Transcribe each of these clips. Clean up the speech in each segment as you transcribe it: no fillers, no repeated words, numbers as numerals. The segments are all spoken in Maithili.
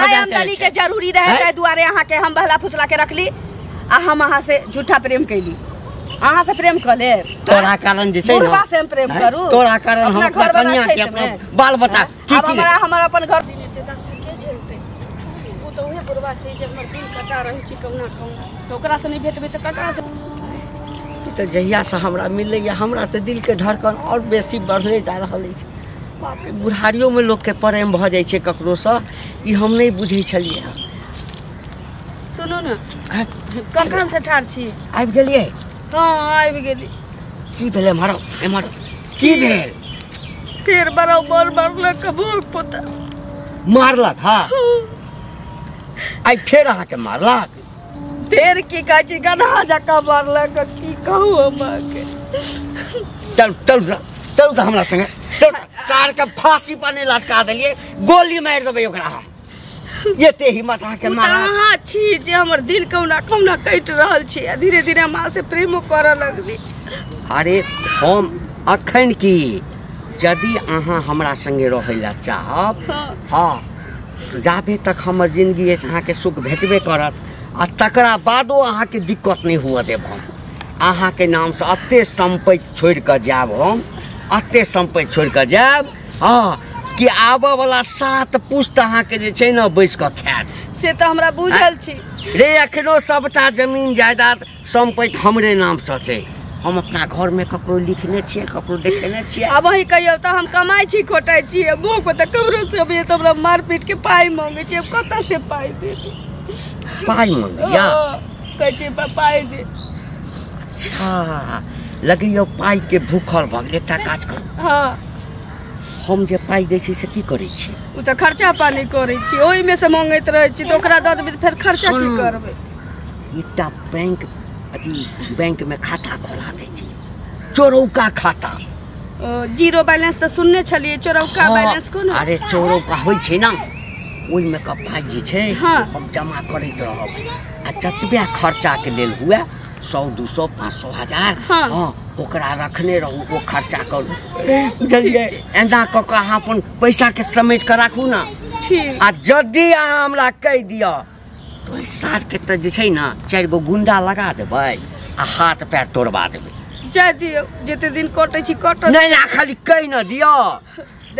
1000 आमदनी के जरूरी रहे ताहि दुआरे अहाँ के हम बहला फुसला के रखली आ हम अहाँ से झूठा प्रेम कैली। अहाँ से प्रेम कऽ लेब तोरा कारण जे छै ना, से हम प्रेम करू तोरा कारण हम अपना कन्या के अपना बाल बच्चा की की हमरा हमर अपन घर के झेलते ओ तऽ उहे बुढ़वा छै जे हमर दिन कटा रहै छै कहुना कहुना, तऽ ओकरा से नहि भेटबै तऽ ककरा से? तऽ जहिया से हमरा मिलैया हमरा तऽ दिल के धड़कन और बेसी बढ़ले जा रहल अछि। बाप रे, बुढ़ारियो में लोक के प्रेम भऽ जाइ छै ककरोसँ, ई हम नहि बुझै छलियै। सुनू ने, कखन से ठाढ़ छी? आबि गेलियै? हाँ आबि गेली। की भेलै एम्हर एम्हर की भेल? फेर बराबर मारलक भूख पोता। मारलक? हाँ आइ फेर अहाँके मारलक? फेर की कहै छी, गधा जकाँ मारलक, की कहू हम अहाँके। चल चल चल तऽ हमरा संगे चल, सार के फांसी पर नहि लटका देलियै, गोली मारि देबै ओकरा हम। एते हिम्मत अहाँके मारा? अहाँ छी जे हमर दिल कहुना कहुना कटि रहल छै आ धीरे धीरे हम अहाँ से प्रेमो करऽ लगली। अरे हम अखन की, यदि अहाँ हमरा संगे रहै लए चाहब, हाँ जाबे तक हमर जिंदगी अछि अहाँके सुख भेटबे करत आ तकरा बादो अहाँके दिक्कत नहि हुअ देब हम। अहाँके नामसँ एते सम्पत्ति छोड़ि कऽ जायब हम, एते सम्पत्ति छोड़ि कऽ जायब हाँ कि आबऽ वाला 7 पुश्त अहाँके जे छै ने बैस कऽ खायत। से तऽ हमरा बुझल छी रे, एखनो सबटा जमीन जायदाद सम्पत्ति हमरे नामसँ छै। हम अपना घरमे ककरो लिखने छियै, ककरो देखेने छियै। आब अहीं कहियौ तऽ हम कमाइ छी खोटाइ छी, मुँह तऽ ककरो से अबैया तऽ हमरा मारि पीट के पाइ माँगै छै, कतऽ से पाइ देबै? पाइ माँगैया? कहै छै पाइ दे। अच्छा लगैया पाइ के भूखल भऽ गेल। एकटा काज करू, हाँ हम जे पाइ दै छी से की करै छी? ओ तऽ खर्चा पानी करै छी, ओहिमे से माँगैत रहै छी, तऽ ओकरा दऽ देबै फेर खर्चा की करबै? एकटा बैंक अथी बैंक में खाता खोला दै छी, चोरौका खाता। जीरो बैलेंस तऽ सुनने छलियै, चोरौका बैलेंस कोन? अरे चोरौका होइ छै ने, ओहिमे के पाइ जे छै हम जमा करैत रहब आ जतबे खर्चाके लेल हुए 100, 200, 500, 1000 हाँ ओकरा रखने रहू, ओ खर्चा करू। बुझलियै? एना कऽ कऽ अहाँ अपन पैसाके समेट कऽ राखू ने। आ यदि अहाँ हमरा कहि दिअ तऽ ओहि सारके तऽ जे छै ने 4 गो गुंडा लगा देबै आ हाथ पैर तोड़बा देबै। जाय दियौ, जते दिन कटै छी कटत। नहि नहि, खाली कहि न दिअ,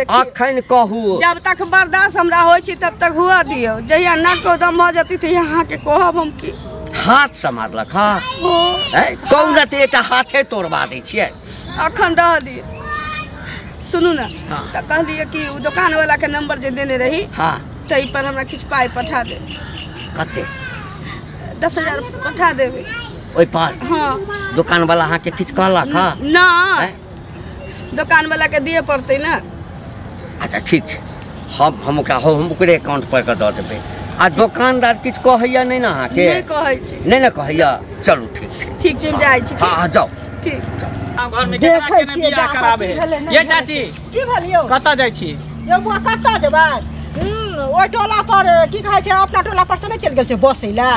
अखन कहू। जब तक बर्दाश्त हमरा होइ छै तब तक हुआ दियौ, जहिया नाक दम भऽ जेतै तहिया अहाँके कहब हम की। हाथ से मारलक? हाँ कहू ने तऽ एकटा हाथे तोड़बा दै छियै। अखन रह दियौ। सुनू ने, तऽ कहलियै कि ओ दोकानवला के नंबर जे देने रही, हाँ ताहि पर हमरा किछु पाइ पठा देब। कते? 10,000 पठा देबै ओहि पर? हाँ। दोकानवला अहाँके किछु कहलक? हाँ ना, दोकानवला के दिअ पड़तै ने। अच्छा ठीक छै, हम ओकरा हम ओकरे अकाउंट पर के दऽ देबै। आ दोकानदार किछु कहैया नहि ने अहाँके? नहि कहै छै। नहि ने कहैया? चलू ठीक छै। ठीक छै, हम जाइ छी। हाँ हाँ जाउ। ठीक। घर में केना केना बियाह कराबे ये चाची? की भेल यौ? कतऽ जाइ छी यौ बुआ? कतऽ जेबै? ओहि टोला पर की कहै छै, अपना टोला पर से नहि चलि गेल छै बसै लए,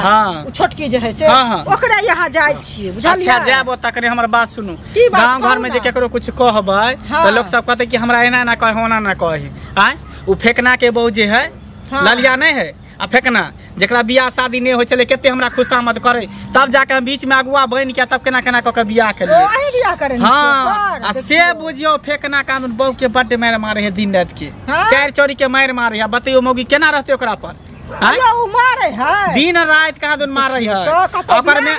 ओ छोटकी जे है से ओकरे यहाँ जाइ छियै। बुझलियै? अच्छा जायब ओतऽ, कनि हमर बात सुनू। गाँव घर में जे केकरो कुछ कहबै तऽ लोक सब कहतै कि हमरा एना एना कहे ओना एना कहे। आँय ओ फेकना के बहू जे है ललिया नहि है आ फेकना, जकरा बियाह शादी नहि होइ छलै कते हमरा खुशामद करे, तब जाके हम बीच में अगुआ बनि के तब केना केना कऽ के बियाह केलियै। हाँ आ से बुझियौ फेकना कानून बहू के बड्ड मारि मारे है दिन राति के, 4 चोरी के मारि मारे है। बतैयौ मौगी केना रहतै ओकरा पर? मारे है दिन राति कहाँ दिन मारे है। ओकर में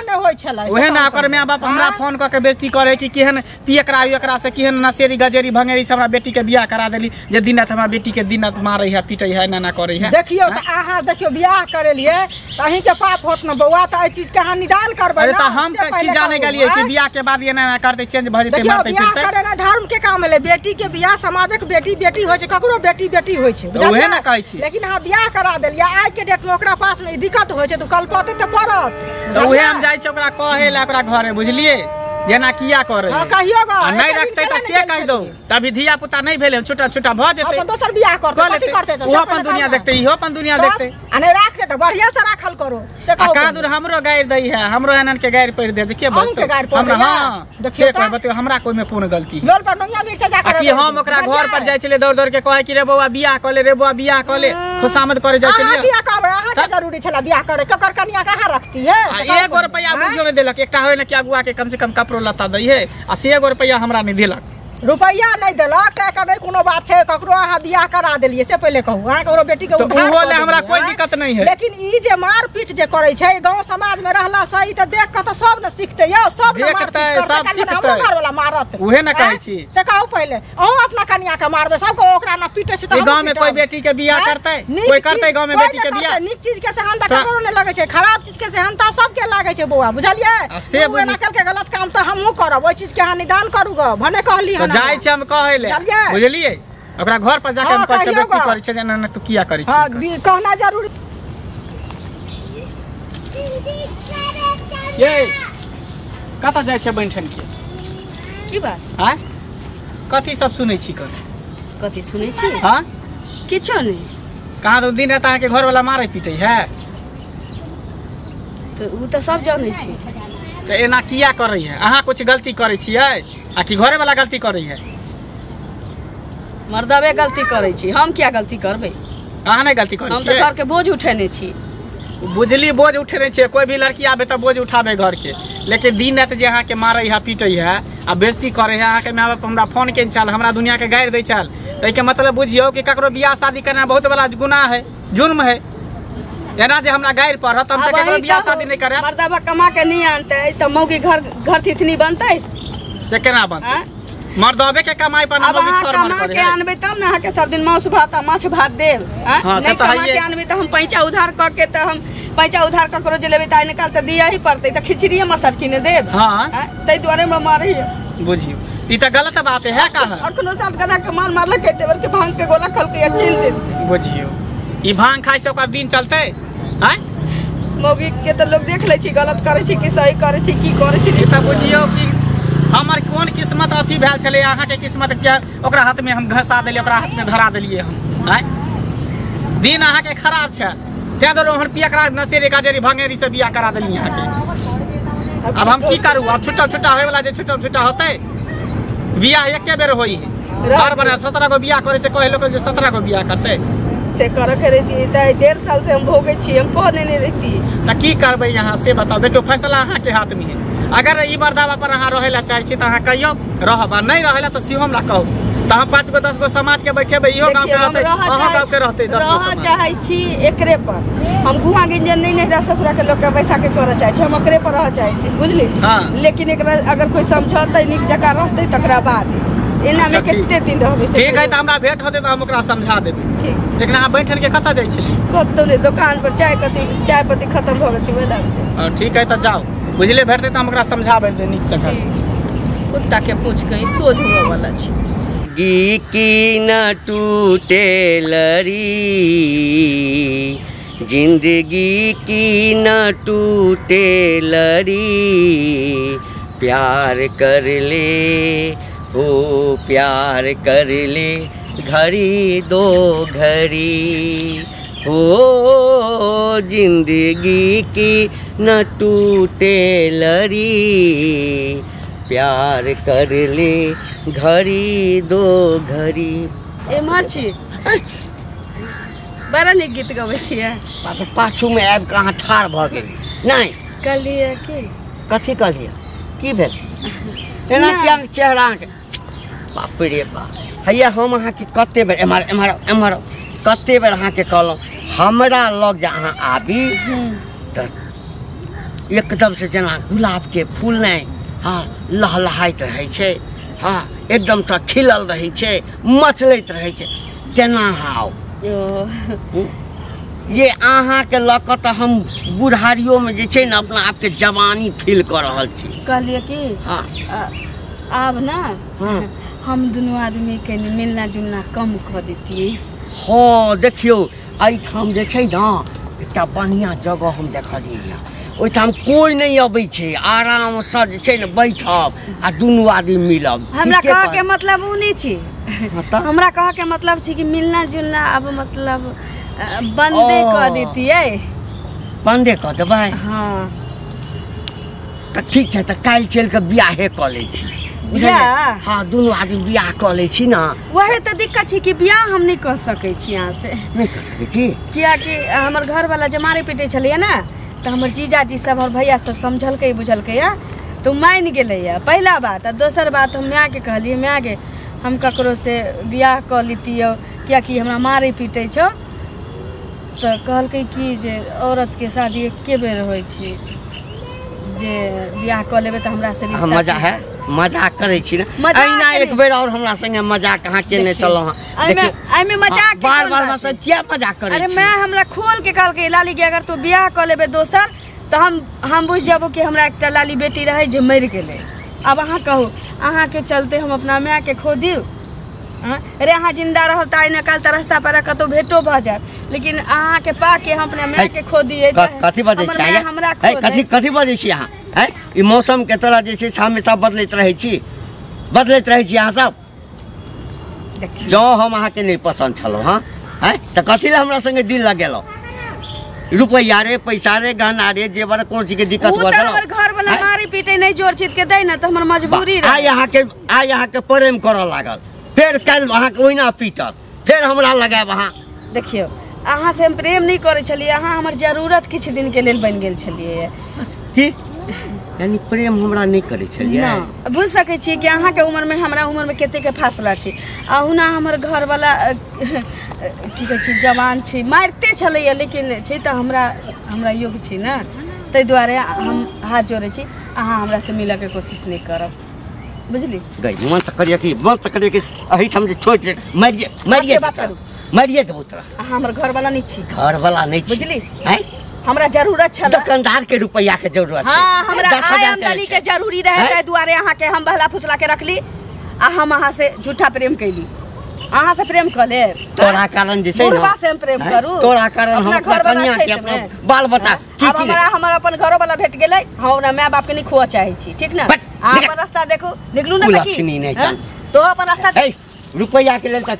उहे ना, ओकर माय बाप हमरा फोन कऽ के बेइज्जती करे कि केहन पियकरा एकरा से केहन नशेरी गजेरी भंगेरी से हमरा बेटी के बियाह करा देली, जे दिन राति हमरा बेटी के दिन राति मारे है पीटे है एना एना करे है। देखियौ तऽ अहाँ देखियौ बियाह करेलियै तऽ अहीं के पाप होत न बौआ, तऽ एहि चीज के अहाँ निदान करबै। अरे तऽ हम की जाने गेलियै कि बियाह के बाद एना एना करतै, चेंज भऽ जेतै, मारतै पीटतै। बियाह करेना धर्म के काम भेलै, बेटी के बियाह समाजक बेटी बेटी होइ छै, ककरो बेटी बेटी होइ छै, उहे ना कहै छी। लेकिन अहाँ बियाह करा देलियै, आइ के डेट में ओकरा पास नहीं दिक्कत होइ छै तऽ कलपते तऽ पड़त। तऽ उहे हम जाइ छी ओकरा कहै लए ओकरा घरे, बुझलियै? जेना किया करे हां कहियो ग आ नहीं रखते त से कहि दो तभी धिया पुता नहीं भेले छोटा छोटा भ जेतै अपन दोसर बियाह करतै कथि करतै त ओ अपन दुनिया देखतै इहो अपन दुनिया देखतै आ नहीं राखते त बढ़िया से राखल करो से कहो आ का दूर हमरो गारि दै है हमरो एनन के गारि पड़ दे जे के बस हमरा हां से कह बतियो हमरा कोई में कोन गलती लोल पर नंगिया मिर्चा जा कर कि हम ओकरा घर पर जाय छले दौड़ दौड़ के कहे कि रे बौआ बियाह क ले रे बौआ बियाह क ले खुशामद करे जाय छलिए अहाँ किया कहबै अहाँ के जरूरी छला बियाह करे ककर कनिया कहाँ रखती है आ एगो रुपया बुझियो नहीं देलक एकटा होय न कि अगुआ के कम से कम कपड़ो लत्ता दै है आ से एगो रुपया हमरा नहीं देलक रुपया नहीं देलक कह के नहीं कोनो बात छै ककरो अहाँ बियाह करा देलिए से पहिले कहू अहाँ ककरो बेटी के तो उधार उहो कऽ ले हमरा देलियै, कोई दिक्कत नहीं है लेकिन ई जे मारपीट जे करै छै गांव समाज में रहला से ई त देख के त सब न सिखते यौ सब न मारपीट देखतै, करतै सब काल्हि सिखतै। हमरो घर वाला मारत उहे न कहै छी। से कहू पहिले अहूँ अपना कनिया के मारबै सबके ओकरा न पीटै छै त ई गांव में कोई बेटी के बियाह करतै कोई करतै गांव में बेटी के बियाह नीक चीज के सेहनता ककरो नहीं लगै छै खराब चीज के सेहनता सबके लागै छै बौआ बुझलियै से एना कल के गलत काम त हमहूँ करब ओहि चीज के अहाँ निदान करू ग भने कहली तो जाय छै हम कहै ले बुझलियै ओकरा घर पर जाके हम कहै छै बेइज्जती करै छै जे ना तू किया करै छी हां कहना जरूरी ये कतऽ जाय छै बैठन के की बात आय कथी सब सुनै छी कथी कथी सुनै छी हां किछो नहीं कहाँ तो दिन रात अहाँ के घर वाला मारे पीटै है तो उ त सब जानै छी तो एना किया करै है अहाँ कुछ गलती करै छियै आ कि घरे वाला गलती करै है मर्दबे गलती करै छी हम किया गलती करबै अहाँ नहीं गलती करै हम छियै त घर के बोझ उठेने छी बुझली बोझ उठेने छियै कोई भी लड़की आबे त बोझ उठाबे घर के लेकिन दिन रात जे अहाँ के मारै है पीटै है आ बेइज्जती करै है अहाँ के माय बाप हमरा फोन केने छल हमरा दुनिया के गारि दै छल ताहिके मतलब बुझियौ कि ककरो बियाह शादी करना बहुत बड़ा गुनाह है जुर्म है एना जे हमरा गारि पड़त हम त ककरो बियाह शादी नहीं करब मर्दबा कमा के नहीं आनतै त मौगी घर घर थिथनी बनतै से केना बनतै मर्दबे के कमाई पर अब अहाँ कमा के आनबै तब ने अहाँ के सब दिन मांस भात आ माछ भात देब नहीं कमा के आनबै त हम पैसा उधार क के त हम पैसा उधार ककरो जे लेबै त आइ निकाल त दिया ही पड़तै त खिचड़ी हमर सब किने देब हां ताहि दुआरे हमरा मारै है बुझियौ ई त गलत बात है का है अखनो सात गधा के मार मारलक एते बेर के भांग के गोला खलकै आ चलि देल बुझियौ ई भांग खाइ से ओकर दिन चलतै आँय मौगी के त लोग देख लै छी गलत करै छी कि सही करै छी की करै छी ई त बुझियौ कि हमर कोन किस्मत अथी भेल छलै अहाँ के किस्मत के ओकरा हाथ में हम घसा देलियै ओकरा हाथ में धरा देलियै हम आँय दिन अहाँ के खराब छै तैं दुआरे ओहन पियकरा नशेरी गाजरी भंगेरी से बियाह करा देलियै अहाँ के अब हम की करू अब छुट्टा छुट्टा होय वाला जे छुट्टा छुट्टा होतै बियाह एके बेर होई है घर बना 17 गो बियाह करे से कहे लोग जे 17 गो बियाह करतै से करे के रहितियै त 1.5 साल से हम भोगै छी हम कहने नहीं रहितियै त की करबै यहाँ से बताउ देखियौ फैसला अहाँ के हाथ में है अगर ई मर्दावा पर अहाँ रहै ला चाहै छी त अहाँ कहियौ रहब आ नहीं रहै ला त सेहो हमरा कहू त हम 5 गो 10 गो समाज के बैठेबै इहो गांव के रहतै अहाँ गांव के रहतै 10 गो समाज चाहै छी एकरे पर हम गुहा गिंजन नहीं नहीं ससुरा के लोग के पैसा के करऽ चाहै छी हम एकरे पर रह चाहै छी बुझली लेकिन एकरा अगर कोई समझतै नीक जकाँ रहतै तकरा बाद एना में कते दिन रहबै ठीक है त हमरा भेंट होतै त हम ओकरा समझा देबै ठीक लेकिन अहाँ बैठल के कतऽ जाइ छलियै कतौ नहीं दुकान पर चाय पत्ती खत्म भऽ गेल छै ओहि लग ठीक है त जाउ बुझलियै भेटतै त हम ओकरा समझाबै दे नीक जकाँ कुत्ता के पूछ के सोझ हुअ वाला छै गी की न टूटे लड़ी जिंदगी की न टूटे लड़ी प्यार कर ले हो प्यार कर ले घड़ी दो घड़ी हो जिंदगी की न टूटे लड़ी प्यार कर ले घड़ी दो घड़ी एम्हर छी बड़ा नीक गीत गबै छियै पाछू में आबि कऽ अहाँ ठाढ़ भऽ गेली नहीं कहलियै की कथी कहलियै की भेल एना किया चेहरा अहाँके बाप रे बाप हैया हम अहाँके कते बेर एम्हर एम्हर एम्हर कते बेर अहाँके कहलहुँ हमरा लग जे अहाँ आबी तऽ एकदम से जेना गुलाबके फूल नहि हाँ लहलहाइत रहै छै हाँ एकदमसँ खिलल रहै छै मचलैत रहै छै तेना अहाँ आउ ये अहाँके लऽ कऽ तऽ हम बुढ़ारियोमे जे छै ने अपना आपके जवानी फील कऽ रहल छी कहलियै कि हाँ आब ना हाँ हम दुनू आदमी के मिलना जुलना कम कऽ देतियै हाँ देखियौ एहिठाम जे छै ने एकटा बढ़िआँ जगह हम देखलियै हँ ओहिठाम कोइ नहि अबै छै, आरामसँ जे छै ने बैठब आ दुनू आदमी मिलब। हमरा कहऽके मतलब ओ नहि छै, हमरा कहऽके मतलब छै कि मिलना जुलना अब मतलब बंदे कऽ देतियै। बंदे कऽ देबै? हाँ। तऽ ठीक छै, तऽ काल्हि चलि कऽ बियाहे कऽ लै छी। बियाह? हाँ, दुनू आदमी बियाह कऽ लै छी ने। वही तऽ दिक्कत छै कि बियाह हम नहि कऽ सकै छी अहाँ से। नहि कऽ सकै छी? कियाकि हमर घरवाला जे मारै पीटै छलैया ने, तऽ हमर जीजाजी सब हमर भैया सब समझलकै बुझलकै या तऽ मानि गेलैया, पहिला बात। आ दोसर बात हम मायके कहलियै, मायके हम ककरो से बियाह कऽ लितियै कियाकि हमरा मारै पीटै छौ। तऽ कहलकै कि जे औरतके शादी एके बेर होइ छै, जे बियाह कऽ लेबै तऽ हमरा से मजा है। मजाक करै छी ने अहिना एक बेर और हमरा संगे मजाक अहाँ केने छलहुँ हँ। एहिमे मजाक बार बार हमरा संगे किया मजाक करै छी? अरे मैं हमरा खोल के कहलकै लाली के अगर तू बियाह कऽ लेबै दोसर तऽ हम बुझि जेबो कि हमरा एकटा लाली बेटी रहै जे मरि गेलै। आब अहाँ कहू, अहाँके चलते हम अपना मायके खो दियौ? अरे अहाँ जिंदा रहब तऽ आइ ने काल्हि तऽ रास्ता पर कतहु भेटो भऽ जायत, लेकिन अहाँके पाके हम अपना मायके खो दियै। कथी बजै छी हमरा? कथी कथी बजै छी अहाँ? है ई मौसम के तरह जे छै हमेशा बदलैत रहै छी, बदलैत रहै छी अहाँ सब। जँ हम अहाँके नहि पसन्द छलहुँ हँ, है तऽ कथी लए हमरा संगे दिल लगेलहुँ? रुपैआ रे, पैसा रे, गहना रे, जेवर, कोन चीज के दिक्कत हुआ? हमर घर वाला मारी पीटे नहीं जोर चीज के दै ना तऽ हमर मजबूरी रहे। आइ अहाँके प्रेम करऽ लागल, फेर काल्हि अहाँके ओहिना पीटत, फेर हमरा लगायब अहाँ। देखियौ, अहाँ से हम प्रेम नहीं करै छलियै, अहाँ हमर जरूरत किछु दिन के लेल बनि गेल छलियै। की यानी प्रेम हमरा नहीं करै छलियै? बुझि सकै छियै कि अहाँके उम्रमे हमरा उम्रमे कतेक फासला छै। अहुना हमर घरवाला की कहै छै जवान छै, मारिते छलैया, लेकिन छै तऽ हमरा हमरा योग्य छै ने, ताहि दुआरे हम हाथ जोड़ै छी अहाँ हमरा से मिलऽके कोशिश नहि करब, बुझली? गई मन तऽ करियै कि मन तऽ करियै कि एहिठाम जे छोड़ि दे, मारिए मारिए देबौ तोरा। अहाँ हमर घरवाला नहि छी। घरवाला नहि छी, बुझली? हमरा जरूरत छल दुकानदार के रुपैया के जरूरत छै। हां, हमरा आय आमदनी के जरूरी रहे, ताहि दुआरे अहाँ के हम बहला फुसला के रखली आ हम अहाँ से झूठा प्रेम कैली। अहाँ से प्रेम कऽ लेब तोरा कारण जे छै ने, से हम प्रेम करू तोरा कारण हम अपना कन्या के अपना बाल बच्चा की की हमरा हमर अपन घरो वाला भेट गेलै। हम अपना माय बाप के नहीं खुआ चाहे छी, ठीक ना? अहाँ अपन रास्ता देखू, निकलू ना की तो अपन रास्ता रुपैया के लेल त